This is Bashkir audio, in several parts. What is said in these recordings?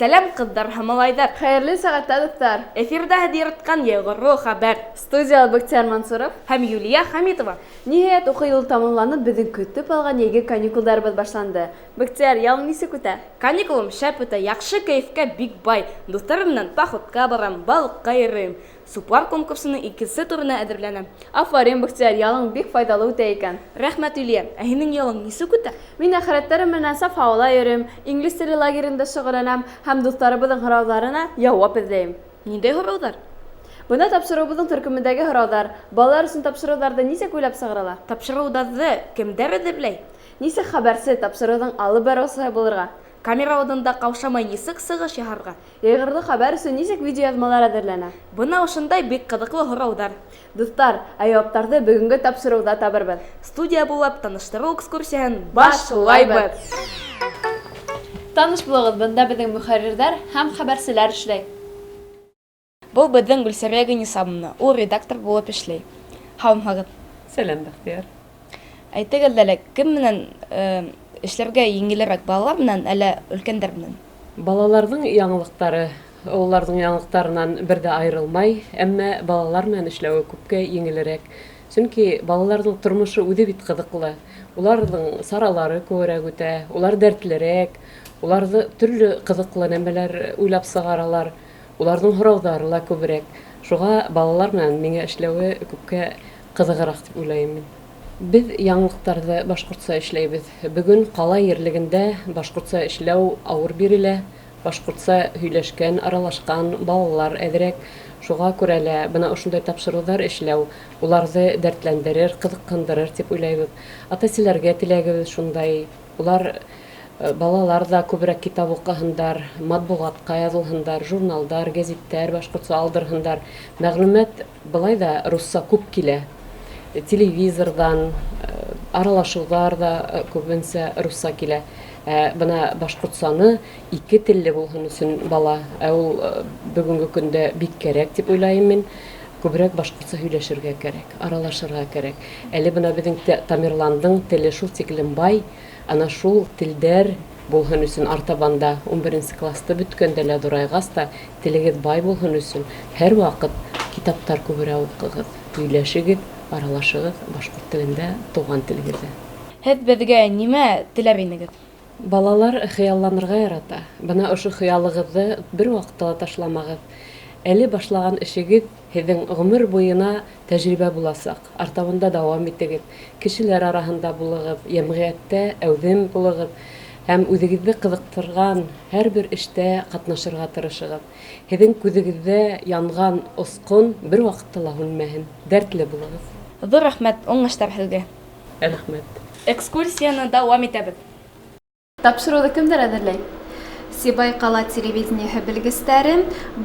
Сәләм, ҡыҙҙар һәм малайҙар! Хәйерле сәғәттә, дуҫтар! Эфирҙа һеҙ яратҡан Йәйғорло хәбәр. Студияла Бәхтияр Мансуров һәм Юлия Хәмитова. Ниһайәт, уҡыу йылы тамамланып, беҙҙең көтөп алған йәйге каникулдарыбыҙ башланды. Бәхтияр, ялың нисек үтә? Каникулым шәп үтә, яҡшы кәйефкә бик бай. Дуҫтарым менән походҡа барам, балыҡҡа йөрөйөм. Супар конкурсының икенсе турына әҙерләнәм. Афарин, Бәхтияр, ялың бик файҙалы үтә икән. Рәхмәт, Юлия. Ә һинең ялың нисек үтә? Мин әхирәттәрем менән саф һауала йөрөйөм, инглиз теле лагерында шөғөлләнәм һәм дуҫтарыбыҙҙың һорауҙарына яуап эҙләйем. Ниндәй һорауҙар? Бына тапшырыуыбыҙҙың төркөмөндәге һорауҙар. Балалар өсөн тапшырыуҙарҙы нисек уйлап сығарыла? Тапшырыуҙарҙы кемдәр әҙерләй? Нисек хәбәрсе, тапшырыуҙың алып барыусыһы булырға? Камера алдында ҡаушамай нисек сығыш яһарға? Йәйғырлы хәбәр өсөн нисек видеояҙмалар әҙерләнә? Бына ошондай бик ҡыҙыҡлы һорауҙар. Дуҫтар, ә яуаптарҙы бөгөнгө тапшырыуҙа табырбыҙ. Студия буйлап таныштырыу экскурсияһын башлайбыҙ. Таныш булығыҙ, бында беҙҙең мөхәррирҙәр һәм хәбәрселәр эшләй. Был беҙҙең Гөлсәрия Генисабовна, ул редактор булып эшләй. Һаумыһығыҙ. Сәләм, Бәхтияр. Әйтегеҙ әле, кем менән эшләргә еңелерәк, балалар менән әллә өлкәндәр менән? Балаларҙың яңылыҡтары ололарҙың яңылыҡтарынан бер ҙә айырылмай, әммә балалар менән эшләүе күпкә еңелерәк. Сөнки балаларҙың тормошо үҙе бит ҡыҙыҡлы. Уларҙың саралары күберәк үтә, улар дәртлерәк, уларҙы төрлө ҡыҙыҡлы нәмәләр уйлап сығаралар, уларҙың һорауҙары ла күберәк. Шуға балалар менән миңә эшләүе күпкә ҡыҙығыраҡ тип уйлайым мин. Беҙ яңылыҡтарҙы башҡортса эшләйбеҙ. Бөгөн ҡала ерлегендә башҡортса эшләү ауыр бирелә. Башҡортса һөйләшкән, аралашҡан балалар әҙерәк. Шуға күрә лә бына ошондай тапшырыуҙар эшләү уларҙы дәртләндерер, ҡыҙыҡһындырыр тип уйлайбыҙ. Ата-әсәләргә теләгебеҙ шундай. Улар балалар ҙа күберәк китап уҡыһындар, матбуғатҡа яҙылһындар, журналдар, гәзиттәр башҡортса алдырһындар. Мәғлүмәт былай ҙа русса күп килә. Телевизорҙан, аралашыуҙар ҙа күбенсә русса килә. Бына башҡортсаны ике телле булһын өсөн бала, ә ул бөгөнгө көндә бик кәрәк тип уйлайым мин. Күберәк башҡортса һөйләшергә кәрәк, аралашырға кәрәк. Әле бына беҙҙең Тамерландың теле шул тиклем бай, ана шул телдәр булһын өсөн артабанда 11 класты бөткәндә лә ҙурайғас та телегеҙ бай булһын өсөн һәр ваҡыт китаптар күберәк уҡығыҙ, һөйләшегеҙ, аралашығыҙ башҡорт телендә, туған телегеҙҙә. Һеҙ беҙгә нимә теләр инегеҙ? Балалар хыялланырға ярата. Бына ошо хыялығыҙҙы бер ваҡытта ла ташламағыҙ. Әле башлаған эшегеҙ һеҙҙең ғүмер буйына тәжрибә буласаҡ. Артабында дауам итегеҙ. Кешеләр араһында булығыҙ, йәмғиәттә әүҙем булығыҙ һәм үҙегеҙҙе ҡыҙыҡтырған һәр бер эштә ҡатнашырға тырышығыҙ. Һеҙҙең күҙегеҙҙә янған осҡон бер ваҡытта ла һүнмәһен. Дәртле булығыҙ. Ҙур рәхмәт, уңыштар һеҙгә. Рәхмәт. Экскурсияны дауам итәбеҙ. Тапшырыуҙы кемдәр әҙерләй? Сибай ҡала телевидениеһы белгестәре,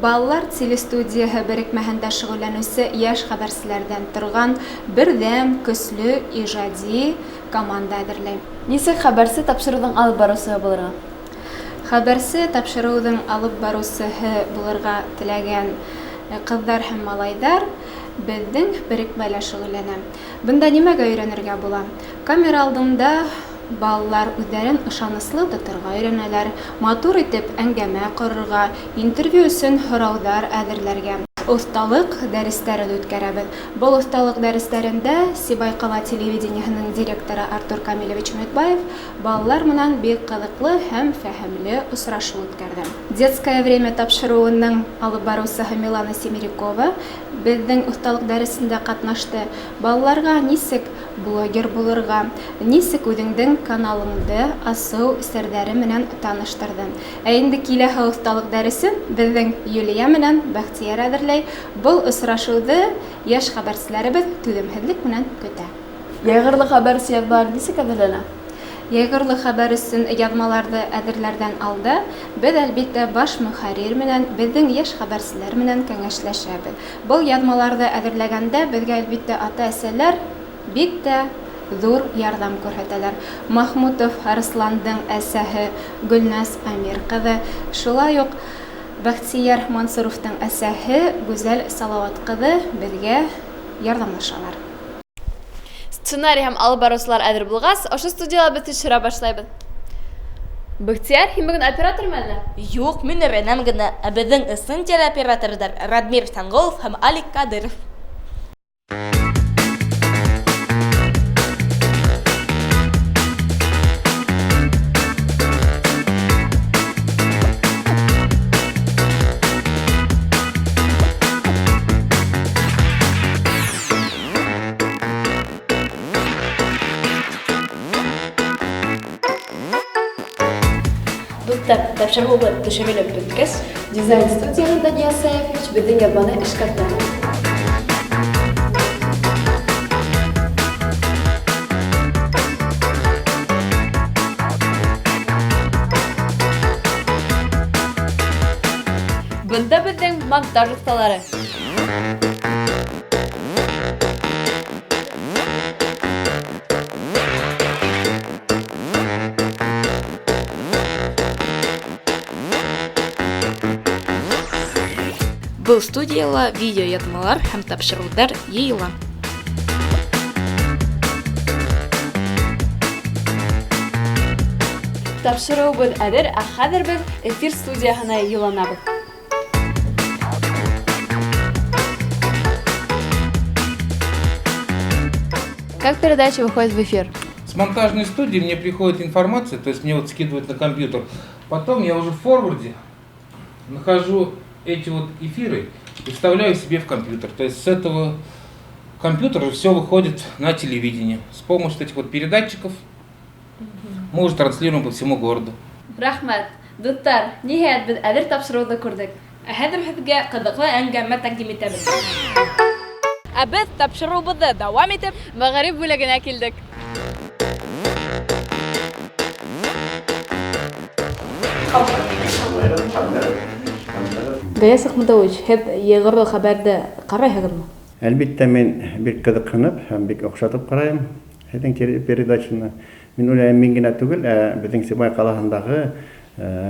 балалар телестудияһы берекмәһендә шөғөлләнеүсе йәш хәбәрселәрҙән торған берҙәм, көслө, ижади команда әҙерләй. Нисек хәбәрсе тапшырыуҙың алып барыусыһы булырға? Хәбәрсе тапшырыуҙың алып барыусыһы булырға теләгән ҡыҙҙар һәм малайҙар беҙҙең берекмәлә шөғөлләнә. Бында нимәгә өйрәнергә була? Камера алдында балалар үҙҙәрен ышаныслы тоторға өйрәнәләр, матур итеп әңгәмә ҡорорға, интервью өсөн һорауҙар әҙерләргә. Оҫталыҡ дәрестәрен үткәрәбеҙ. Был оҫталыҡ дәрестәрендә Сибай ҡала телевидениеһының директоры Артур Камилевич Өмөтбаев балалар менән бик ҡыҙыҡлы һәм фәһемле осрашыу үткәрҙе. Детское время тапшырыуының алып барыусыһы Милана Семерякова беҙҙең оҫталыҡ дәресендә ҡатнашты. Балаларға нисек блогер булырға, нисек үҙеңдең каналыңды асыу серҙәре менән таныштырҙы. Ә инде киләһе оҫталыҡ дәресен беҙҙең Юлия менән Бәхтияр әҙерләй. Был осрашыуҙы йәш хәбәрселәребеҙ түҙемһеҙлек менән көтә. Йәйғырлы хәбәр өсөн яҙмалар нисек әҙерләнә? Йәйғырлы хәбәр өсөн яҙмаларҙы әҙерләрҙән алда беҙ әлбиттә баш мөхәррир менән, беҙҙең йәш хәбәрселәр менән кәңәшләшәбеҙ. Был яҙмаларҙы әҙерләгәндә беҙгә әлбиттә ата-әсәләр бик тә ҙур ярҙам күрһәтәләр. Махмутов Арысландың әсәһе Гөлназ Амир ҡыҙы, шулай уҡ Бәхтияр Мансуровтың әсәһе Гүзәл Салауат ҡыҙы беҙгә ярҙамлашалар. Сценарий һәм алып барыусылар әҙер булғас, ошо студияла беҙ төшөрә башлайбыҙ. Бөхтияр, һин бөгөн оператормы әллә? Юҡ, мин өйрәнәм генә. Ә беҙҙең ысын телеоператорҙар Радмир Сәнғолов һәм Алик Ҡадыров. Дуҫтар, тапшырыуыбыҙ төшөрөлөп бөткәс, Дизайн студияһында Нияз Сәйәфович беҙҙең яҙманы эшкәртә. Бында беҙҙең монтаж оҫталары. Был студияла видеояҙмалар һәм тапшырыуҙар йыйыла. Тапшырыуыбыҙ әҙер, ә хәҙер беҙ эфир студияһына юлланабыҙ. Как передача выходит в эфир? С монтажной студии мне приходит информация, то есть мне вот скидывают на компьютер. Потом я уже в форварде нахожу эти вот эфиры и вставляю себе в компьютер. То есть с этого компьютера все выходит на телевидение. С помощью этих вот передатчиков мы уже транслируем по всему городу. Рәхмәт. Дуҫтар, ниһайәт беҙ әҙер тапшырыуҙы күрҙек. Ә хәҙер һеҙгә ҡыҙыҡлы әңгәмә тәҡдим итәбеҙ. Ә беҙ тапшырыуыбыҙҙы дауам итеп, Мәғариф бүлегенә килдек. Гаяз Ахмадович, һеҙ йығырлы хәбәрҙе ҡарайһығыҙмы? Әлбиттә, мин бик ҡыҙыҡһынып һәм бик оҡшатып ҡарайым һеҙҙең передачаны. Мин уйлайым, мин генә түгел, ә беҙҙең Сибай ҡалаһындағы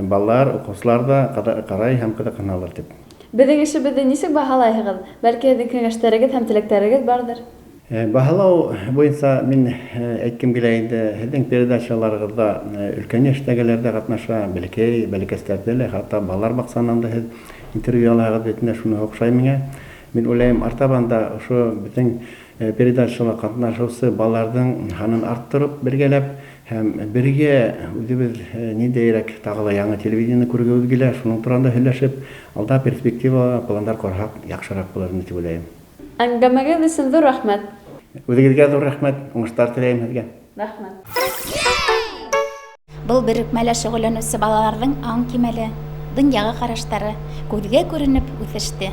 балалар, уҡыусылар ҙа ҡарай һәм ҡыҙыҡһыналар тип. Беҙҙең эшебеҙҙе нисек баһалайһығыҙ? Бәлки һеҙҙең кәңәштәрегеҙ һәм теләктәрегеҙ барҙыр? Баһалау буйынса мин әйткем килә инде, һеҙҙең передачаларығыҙҙа өлкән йәштәгеләр ҙә ҡатнаша, бәләкәй, бәләкәстәрҙе лә, хатта балалар баҡсаһынан да һеҙ интервью алаһығыҙ бит инде, шуны оҡшай миңә. Мин уйлайым, артабан да ошо беҙҙең передачала ҡатнашыусы балаларҙың һанын арттырып бергәләп һәм бергә үҙебеҙ ниндәйерәк тағы ла яңы телевидение күргебеҙ килә, шуның тураһында һөйләшеп, алда перспектива пландар ҡорһаҡ яҡшыраҡ булыр ине тип уйлайым. Әңгәмәгеҙ өсөн ҙур рәхмәт. Үҙегеҙгә ҙур рәхмәт, уңыштар теләйем һеҙгә. Рәхмәт. Был берекмәлә шөғөлләнеүсе балаларҙың аң кимәле, донъяға ҡараштары күҙгә күренеп үҫеште.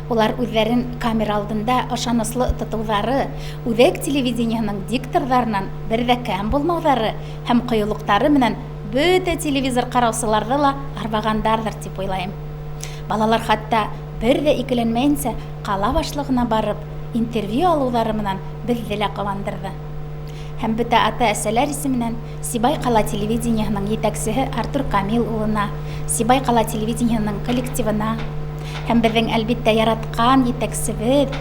Улар үҙҙәрен камера алдында ышаныслы тотоуҙары, үҙәк телевидениеһының дикторҙарынан бер ҙә кәм булмауҙары һәм ҡыйыулыҡтары менән бөтә телевизор ҡараусыларҙы ла арбағандарҙыр тип уйлайым. Балалар хатта бер ҙә икеләнмәйенсә ҡала башлығына барып интервью алыуҙары менән беҙҙе лә ҡыуандырҙы. Һәм бөтә ата-әсәләр исеменән Сибай ҡала телевидениеһының етәксеһе Артур Камил улына, Сибай ҡала телевидениеһының коллективына һәм беҙҙең әлбиттә яратҡан етәксебеҙ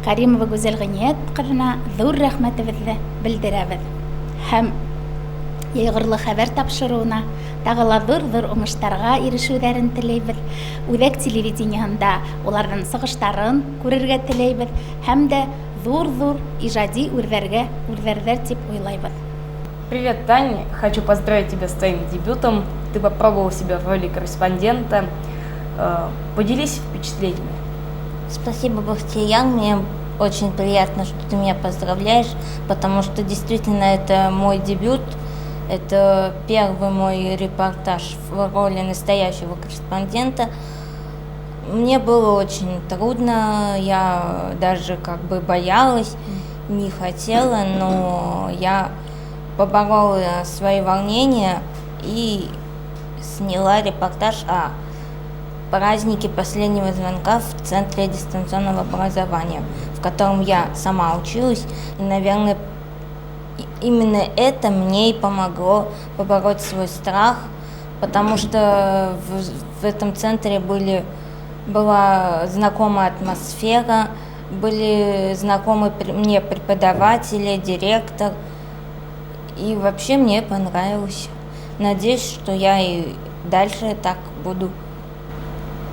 Каримова Гүзәл Ғиниәт ҡыҙына ҙур рәхмәтебеҙҙе белдерәбеҙ. Һәм йыйғырлы хәбәр тапшырыуына тағы ла ҙур-ҙур уңыштарға ирешеүҙәрен теләйбеҙ. Үҙәк телевидениеһында уларҙың сығыштарын күрергә теләйбеҙ һәм дә ҙур-ҙур ижади үрҙәргә үрҙәрҙәр тип уйлайбыҙ. Привет, Таня. Хочу поздравить тебя с твоим дебютом. Ты попробовала себя в роли корреспондента. Поделись впечатлениями. Спасибо, Бахтиян. Мне очень приятно, что ты меня поздравляешь, потому что действительно это мой дебют. Это первый мой репортаж в роли настоящего корреспондента. Мне было очень трудно, я даже боялась, не хотела, но я поборола свои волнения и сняла репортаж о празднике последнего звонка в Центре дистанционного образования, в котором я сама училась. И, наверное, именно это мне и помогло побороть свой страх, потому что в этом центре была знакомая атмосфера, были знакомы мне преподаватели, директор, и вообще мне понравилось. Надеюсь, что я и дальше так буду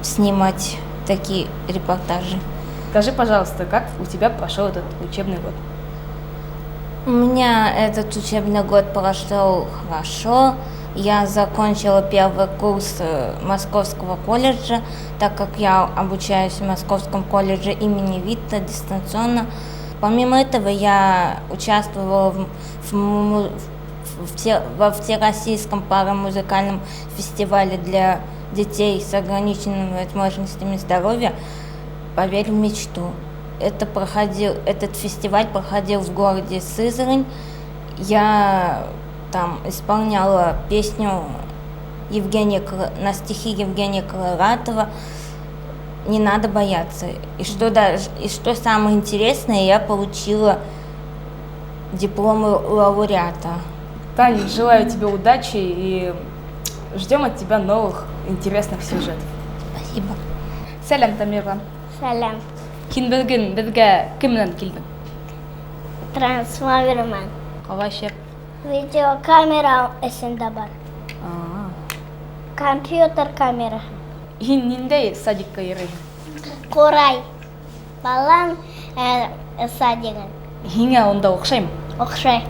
снимать такие репортажи. Скажи, пожалуйста, как у тебя прошел этот учебный год? У меня этот учебный год прошел хорошо. Я закончила первый курс Московского колледжа, так как я обучаюсь в Московском колледже имени Витта дистанционно. Помимо этого, я участвовала во Всероссийском парамузыкальном фестивале для детей с ограниченными возможностями здоровья «Поверь в мечту». Этот фестиваль проходил в городе Сызрань. Я там исполняла песню на стихи Евгения Колоратова «Не надо бояться». И что самое интересное, я получила диплом лауреата. Таня, желаю тебе удачи и ждем от тебя новых интересных сюжетов. Спасибо. Сәләм, Тамерлан. Сәләм. Һин бөгөн беҙгә кем менән килдең? Трансформер менән. Ҡалай шәп. Видеокамера эсендә бар. Компьютер камера. Һин ниндәй садикка йөрөйһөң? Ҡурай. Балам садигын. Һиңә унда оҡшаймы? Оҡшай.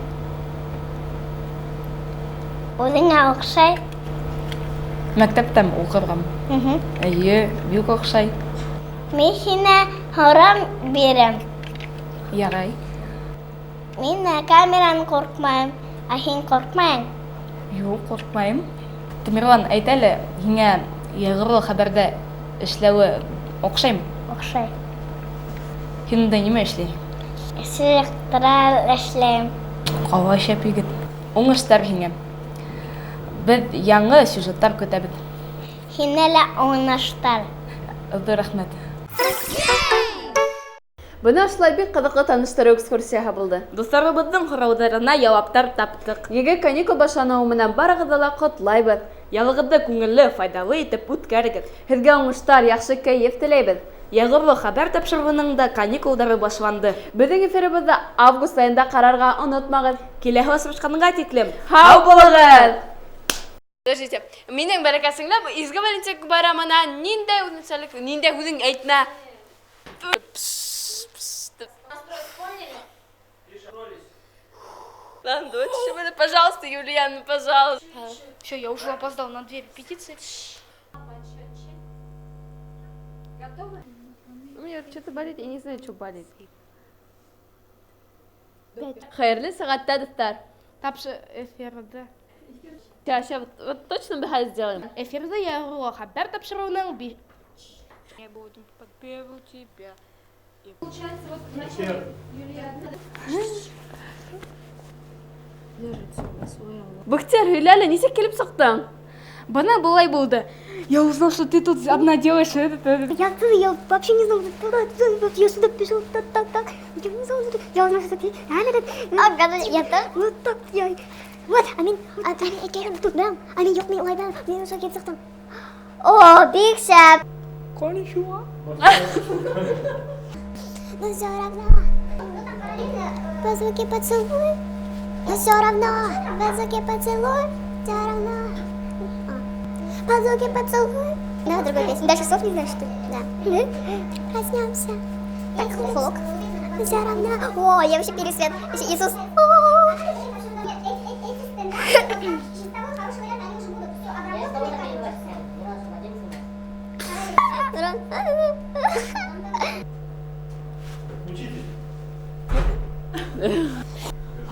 Үҙеңә оҡшай? Мәктәптәме уҡырғамы? Эйе, бик оҡшай. Мин һиңә һорам бирәм. Ярай. Мин камеранан ҡурҡмайым. Ә һин ҡурҡмайың? Юҡ, ҡурҡмайым. Тамерлан, әйт әле, һиңә Йәйғорло хәбәрҙә эшләүе оҡшаймы? Оҡшай. Һин унда нимә эшләйһең? Селектра эшләйем. Ҡалай шәп егет. Уңыштар һиңә. Беҙ яңы сюжеттар көтәбеҙ. Һиңә лә уңыштар. Ҙур рәхмәт. Бына ошолай бик ҡыҙыҡлы таныштырыу экскурсияһы булды. Дуҫтарыбыҙҙың һорауҙарына яуаптар таптыҡ. Йәйге каникул башланыуы менән барығыҙҙы ла ҡотлайбыҙ. Ялығыҙҙы күңелле, файҙалы итеп үткәрегеҙ. Һеҙгә уңыштар, яҡшы кәйеф теләйбеҙ. Йәйғорло хәбәр тапшырыуының да каникулдары башланды. Беҙҙең эфирыбыҙҙы август айында ҡарарға онотмағыҙ. Киләһе осрашҡанға тиклем һау булығыҙ! Подождите, минең бәләкәсеңләп Изге Валентин байрамына ниндәй үҙенсәлек, ниндәй һүҙең әйтмә. Ладно, давайте еще, пожалуйста, Юлиана, пожалуйста. Все, я уже опоздал на 2 репетиции. Готовы? У меня что-то болит, я не знаю, что болит. Хәйерле сәғәттә, дуҫтар. Тапшы эфирҙа. Сейчас, сейчас, вот точно мы хәл сделаем. Эфирҙа Йәйғорло хәбәр тапшырыуының Я буду подпеву тебя. Получается, вот вначале Юлиана. Бахтияр, һөйлә әле, нисек килеп сыҡтың? Бына былай булды. Я узнал, что ты тут одна делаешь это. Я вообще не знал, я сюда пришел, так, так, так. Я не знал, я узнал, что ты... Я тоже? Ну так, я... Вот, а мин тут, да, а мин юҡ, мин улайҙан, мин ошо килеп сыҡтым. О, бик шәп! Кончуа. Но все равно, по звуке поцелуй, но все равно, по звуке поцелуй, все равно. По звуке поцелуй. Да, другая песня. Дальше слов не знаешь, что ли? Да. Проснемся. Так, хлок. Но все равно. О, я вообще пересвет. Иисус.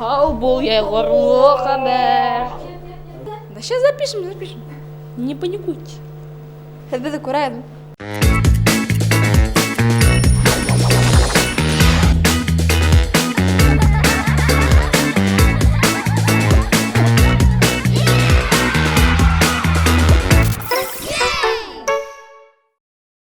Һау бул, Йәйғорло хәбәр. Да сейчас запишем, запишем. Не паникуйте. Һеҙ беҙҙе күрәһегеҙме?